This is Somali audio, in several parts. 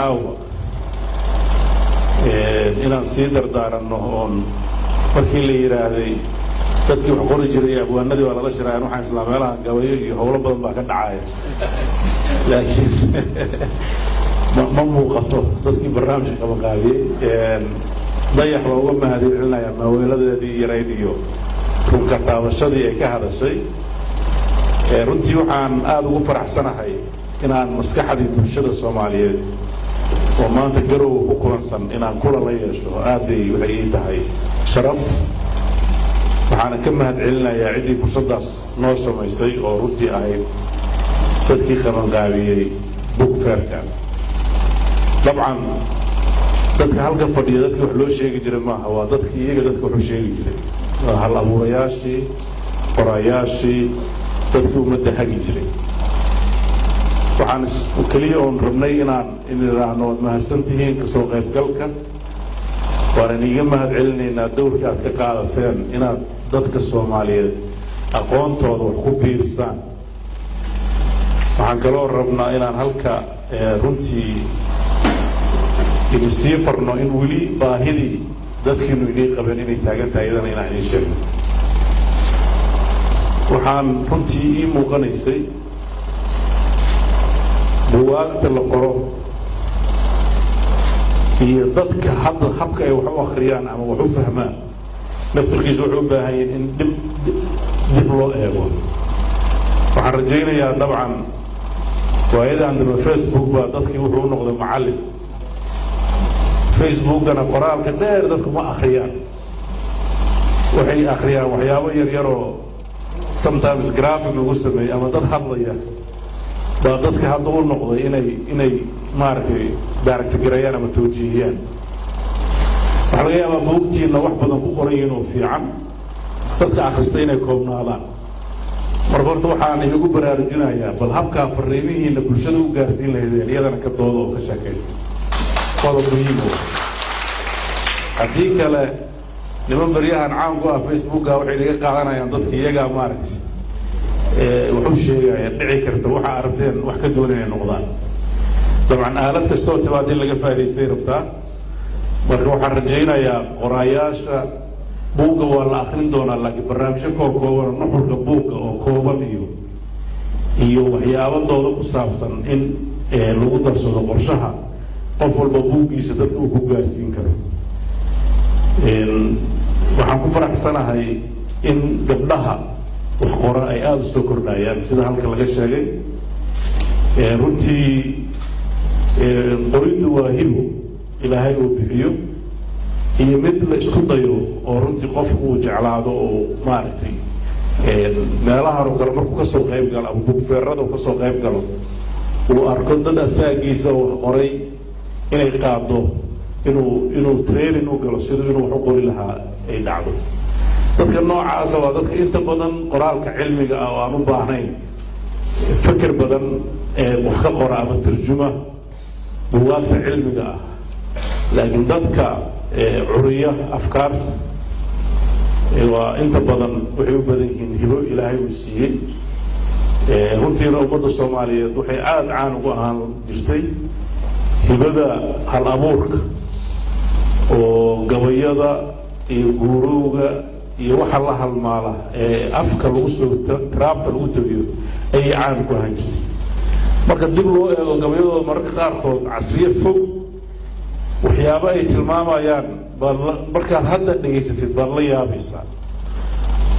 Caawa inaan sii dardaaranno oon markii la yidhaahday dadkii wax qori jiray, abwaanadii waa lala shiraayan, waxaan islaa meelaha gabayo iyo howlo badan baa ka dhacaya, laakiin ma muuqato dadkii barnaamijka qabanqaabiyey. Dayax waa uga mahadcelinayaa maaweeladeedii yarayd iyo runka taabashadii ay ka hadashay. Runtii waxaan aada ugu faraxsanahay inaan maskaxdii bulshada Soomaaliyeed oo maanta Garowa ku kulansan inaan kulan la yeesho. Aad bay waxay ii tahay sharaf, waxaana ka mahad celinayaa ciddii fursaddaas noo samaysay oo runtii ahayd dadkii qabanqaabiyey book fairka. Dabcan dadka halka fadhiya dadkii wax loo sheegi jiray maaha, waa dadkii iyaga dadka wax u sheegi jiray, waa hal abuurayaashii, qorayaashii, dadkii ummadda hagi jiray. Waxaan keliya oon rabnay inaan idhaahno waad mahadsantihiin kasoo qaybgalka, waanan iiga mahad celinaynaa dowrkii aad ka qaadateen inaad dadka Soomaaliyeed aqoontooda wax ku biirisaan. Waxaan kaloo rabnaa inaan halka runtii idin sii farno in weli baahidii dadkiinu inii qabeen inay taagan tahay, iyadana inaan idiin sheegno. Waxaan runtii ii muuqanaysay buwaagta la qoro iyo dadka hadda habka ay wax u akhriyaan ama wax u fahmaan naftarkiisu wuxuu u baahan yahin in dib loo eego. Waxaan rajaynayaa, dabcan waayadan dambe Facebook baa dadkii wuxuu u noqday macallin. Facebookana qoraalka dheer dadku ma akhriyaan, waxay akhriyaan waxyaabo yar yaroo sometimes graphic lagu sameeyey ama dad hadlaya baa dadka hadda u noqday inay maaragtay direct gareeyaan ama tawjiihiyaan. Waxaa laga yaabaa buugtiinna wax badan ku qoran yihiin oo fiican, dadka akhrista inay koobnaadaan. Marka horta waxaan idigu baraarujinayaa bal habkaa fariimihiina bulshada u gaarsiin lahaydeen, iyadana ka dooda oo ka sheekaysta, qodob muhiim o. Haddii kale niman baryahan caan ku ah Facebooka waxay naga qaadanayaan dadka iyagaa maaragtay wax u sheegaya, dhici karta waxaa arabteen wax ka duwan inay noqdaan. Dabcan aalad kastoo timaad in laga faa'idaystay rabtaa. Marka waxaan rajaynayaa qoraayaasha buugga waa la akrin doonaa, laakiin barnaamijyo kooban, nuxurka buugga oo kooban iyo waxyaabo dooda ku saabsan in lagu darsado qorshaha qof walba buuggiisa dadka uu ku gaarsiin karo. Waxaan ku faraxsanahay in gabdhaha wax qora ay aada u soo kordhayaan, sida halka laga sheegay. Runtii qoriddu waa hibo Ilaahay uu bixiyo iyo mid la isku dayo oo runtii qofku uu jeclaado oo maaragtay meelahan oo kale markuu kasoo qayb galo ama book fairada uu kasoo qayb galo, uu arko dad asaagiisa wax qoray, inay qaado inuu training u galo siduu inuu wax u qori lahaa ay dhacdo. Dadka noocaasa waa dadka inta badan qoraalka cilmiga ah oo aan u baahnayn feker badan ee wax ka qora ama tarjuma bugaagta cilmiga ah, laakiin dadka curiya afkaarta waa inta badan waxay u badan yihiin hibo Ilaahay uu siiyey. Runtiina ummadda Soomaaliyeed waxay aada caan ugu ahaan jirtay hibada hal abuurka oo gabayada iyo guurowga iyo waxa la halmaala ee afka lagu soo tiraabta lagu tagiyo ayay caan ku ahaan jirtay. Marka dib loo eego gabayadooda, mararka qaarkood casriye fog waxyaabo ay tilmaamayaan baad markaad hadda dhegaysatid baad la yaabaysaa.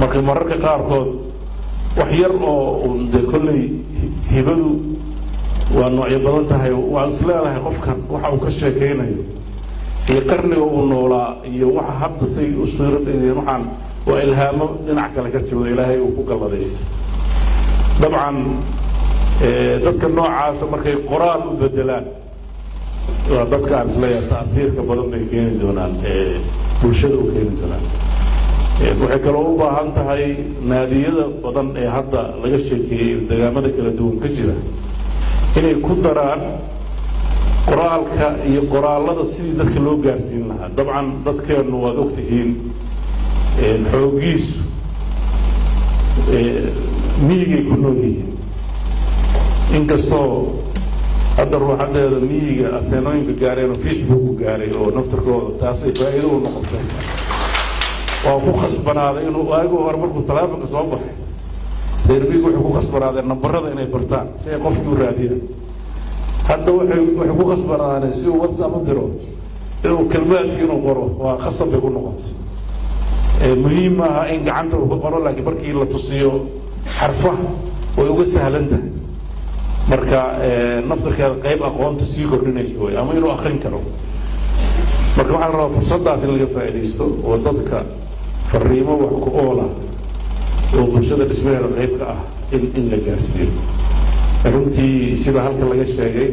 Marka mararka qaarkood wax yar oo un dee kolley hibadu waa noocyo badan tahay, waad is leedahay qofkan waxa uu ka sheekaynayo iyo qarniga uu noolaa iyo waxa hadda say u suuradhayeen, waxaan waa ilhaamo dhinac kale ka timid oo Ilaahay uu ku galladaystay. Dabcan dadka noocaasa markay qoraal u bedelaan waa dadka aan isleeyahay ta'hiirka badan bay keeni doonaan, bulshada u keeni doonaan. Waxay kaloo u baahan tahay naadiyada badan ee hadda laga sheekeeyey degaamada kala duwan ka jira inay ku daraan qoraalka iyo qoraallada sidii dadka loo gaarsiin lahaa. Dabcan dadkeennu waad ogtihiin, xooggiisu miyigay ku nool yihiin, inkastoo Hadda ruuxadeeda miyiga ateenooyinka gaareen oo Facebook gaaray oo naftarkooda taasay faa'iido u noqotay. Waa ku khasbanaaday inuu waagi hore markuu taleefonka soo baxay, reer miyigu waxay ku khasbanaadeen nambarada inay bartaan si ay qofkii u raadiyaan. Hadda waxay ku khasbanaadeen si uu WhatsApp u diro inuu kelmaadkii inuu qoro, waa khasab bay ku noqotay. Muhiim maaha in gacanta uu ka qoro, laakiin markii la tusiyo xarfaha way uga sahlan tahay. Marka naftarkeeda qayb aqoonta sii kordhinaysa way ama inuu akrin karo. Marka waxaa la rabaa fursaddaas in laga faa'iidaysto oo dadka fariimo wax ku ool ah oo bulshada dhismaheeda qayb ka ah in la gaarsiiyo. Runtii, sida halka laga sheegay,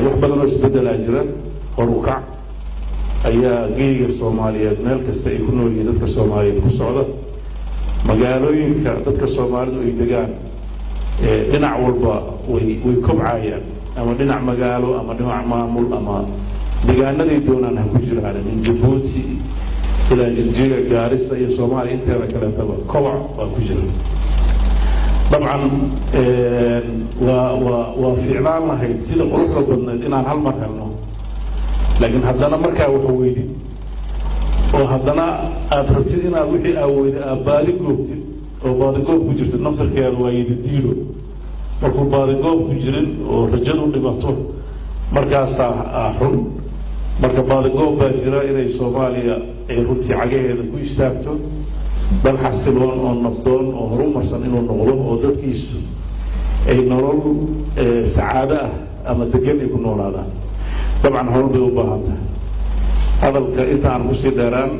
wax badan oo isbeddelaa jira. Horukac ayaa geyga Soomaaliyeed meel kasta ay ku nool yihiin dadka Soomaaliyeed ku socda. Magaalooyinka dadka Soomaalidu ay degaan dhinac walba way kobcayaan, ama dhinac magaalo ama dhinac maamul ama degaanaday doonaan ha ku jiraan, min Jabuuti ilaa Jigjiga, Gaarisa iyo Soomaaliya inteeda kaleetaba koboc baa ku jira. Dabcan waa fiicnaan lahayd sida quruxda badnayd inaan hal mar helno, laakiin haddana markaa wax weydid oo haddana aada rabtid inaad wixii aa weyday aad baadi goobtid oo baadigoob ku jirtid, naftarkeeda waa yididiilo. Markuu baadigoob ku jirin oo rajadu dhimato, markaasaa xun. Marka baadigoob baa jira inay Soomaaliya ay runtii cagaheeda ku istaagto, dal xasiloon oo nabdoon oo horumarsan inuu noqdo oo dadkiisu ay nolol sacaado ah ama degan ay ku noolaadaan. Dabcan howl bay u baahan tahay. Hadalka inta aan kusii dheeraan,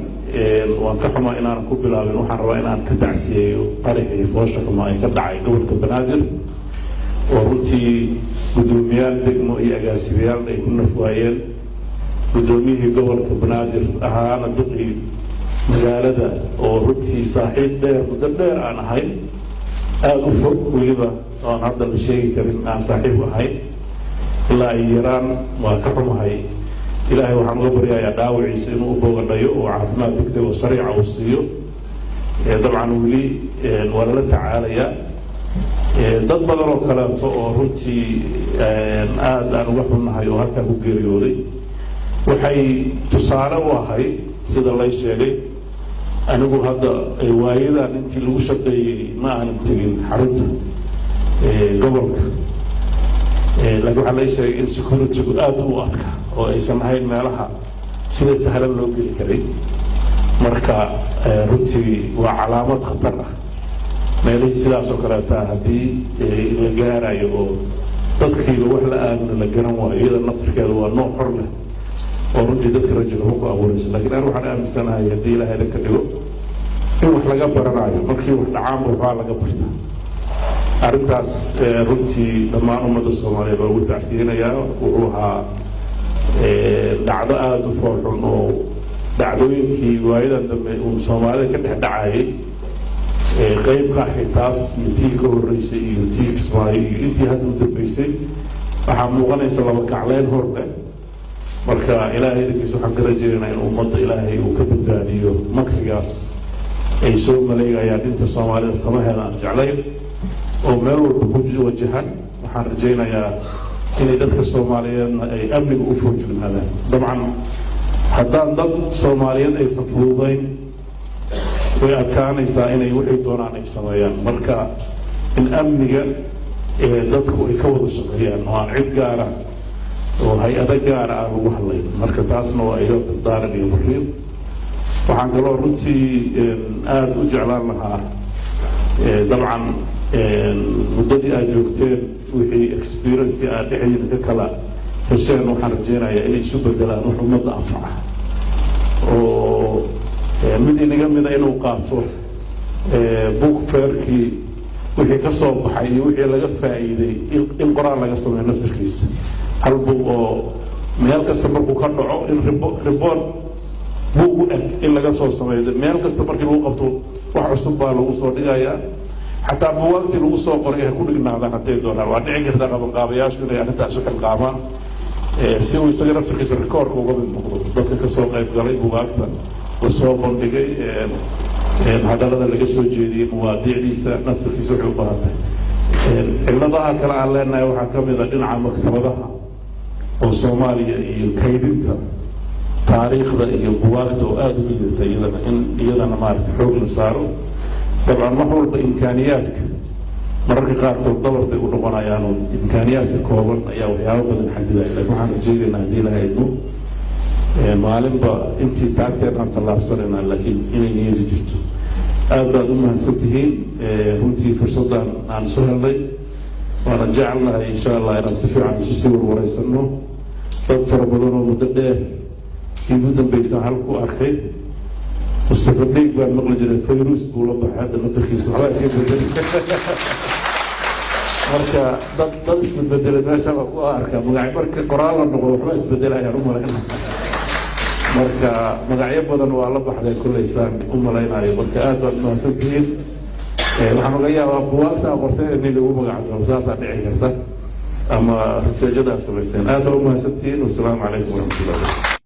waan ka xumaa inaanan ku bilaabin. Waxaan rabaa inaan ka tacsiyeeyo qaraxii foosha xumaa ay ka dhacay gobolka Banaadir, oo runtii guddoomiyaal degmo iyo agaasimayaal ay ku naf waayeen, guddoomiyihii gobolka Banaadir ahaana duqii magaalada, oo runtii saaxiib dheer, muddo dheer aan ahayn, aada u fog weliba oo aan hadda la sheegi karin aan saaxiib ahayn ilaa ay yaraan. Waa ka xumahay. Ilaahay waxaan uga baryayaa dhaawaciisa inuu u boogadhayo oo caafimaad degdeg oo sariica uu siiyo. Dabcan weli waa lala tacaalayaa. Dad badan oo kaleeto oo runtii aada aan uga xunnahay oo halkaa ku geeriyooday, waxay tusaale u ahayd sida lay sheegay. Anigu hadda waayadan intii lagu shaqeeyey ma aanan tegin xarunta gobolka, laakiin waxaa lay sheegay in security-gu aada u adka oo aysan ahayn meelaha sida sahlan loo geli karay. Marka runtii waa calaamad khatar ah meelihii sidaas oo kaleeta haddii la gaarayo oo dadkiiba wax la aamino la garan waayo. Iyada naftirkeeda waa nooc xor leh oo runtii dadka rajo xumo ku abuurayso. Laakiin anigu waxaan aaminsanahay, haddii Ilaahay idinka dhigo, in wax laga baranayo. Markii wax dhacaanba waxbaa laga bartaa. Arrintaas runtii dhammaan ummadda Soomaaliyeed waa ugu tacsiyinayaa. Wuxuu ahaa dhacdo aada u foolxun oo dhacdooyinkii waayadan dambe uu Soomaalida ka dhex dhacayay qeyb ka ahayd taas, iyo tii ka horreysay iyo tii Kismaayo iyo intii hadda u dambeysay. Waxaa muuqanaysa laba kacleyn hor leh. Marka Ilaahay idinkiisa waxaan ka rajaynaynaa in ummadda Ilaahay uu ka badbaadiyo makrigaas ay soo maleegayaan inta Soomaalida samaheeda aan jeclayn oo meel walba ku wajahan. Waxaan rajaynayaa inay dadka Soomaaliyeedna ay amniga u foojignaadaan. Dabcan haddaan dad Soomaaliyeed aysan fududayn, way adkaanaysaa inay waxay doonaan ay sameeyaan. Marka in amniga dadku ay ka wada shaqeeyaan oo aan cid gaara oo hay-ado gaara aan lagu hadlayn. Marka taasna waa iga dardaaran iyo fariin. Waxaan kaloo runtii aada u jeclaan lahaa, dabcan muddadii aad joogteen wixii experience aad dhexdiina ka kala hesheen, waxaan rajaynayaa inay isu bedelaan wax ummadda anfaca oo mid inaga mida inuu qaato book fair-kii wixii ka soo baxay iyo wixii laga faa'iiday, in qoraal laga sameeyo naftirkiisa, hal buug oo meel kasta markuu ka dhaco in report buug u eg in laga soo sameeyo. Meel kasta markii lagu qabto wax cusub baa lagu soo dhigayaa. Xataa buugaagtii lagu soo qoray ha ku dhignaadaan hadday doonaan. Waa dhici kartaa qabanqaabayaashu inay arrintaas u xilqaamaan si uu isaga naftirkiisa rikoorka uga mid noqdo dadka ka soo qayb galay, buugaagta la soo bandhigay, hadallada laga soo jeediyey, mawaadiicdiisa naftirkiisa waxay u baahan tahay. Cilladaha kale aan leenahay waxaa ka mid a dhinaca maktabadaha oo Soomaaliya iyo kaydinta taariikhda iyo buwaagta oo aada u liidata, iyadana in iyadana maaragtay xoog la saaro. Dabcan, wax walba imkaaniyaadka mararka qaarkood dabar bay u noqonayaanoo imkaaniyaadka kooban ayaa waxyaabo badan xadidaya, lakin waxaan rajeynaynaa, haddii Ilaha idmo, maalinba intii taagteed aan tallaabsanaynaa, laakiin inay niyadu jirto. Aad baad u mahadsan tihiin runtii fursaddan aan isu helnay, waana jecelnahay, insha Allah, inaan si fiican isu sii warwareysano. Dad fara badan oo muddo dheer igu dambeysaan hal ku arkay. Mustafa Dheeg baan maqli jiray, Fayrus buu la baxay hadda naftarkiisa, waxbaa iska bedelay. Marka dad isbedbedelay meesha ku arkaa magacyo. Marka qoraal la noqdo, waxba isbedelayaan u malayna. Marka magacyo badan waa la baxday kullaysaan u malaynayo. Marka aad baad mahadsan tihiin. Waxaan oga yaabaa buwaagta qortay in lagu magac daro, saasaa dhici karta, ama research-yada aad samayseen. Aad baa u mahadsantihiin. Wasalaamu calaykum waraxmatullah.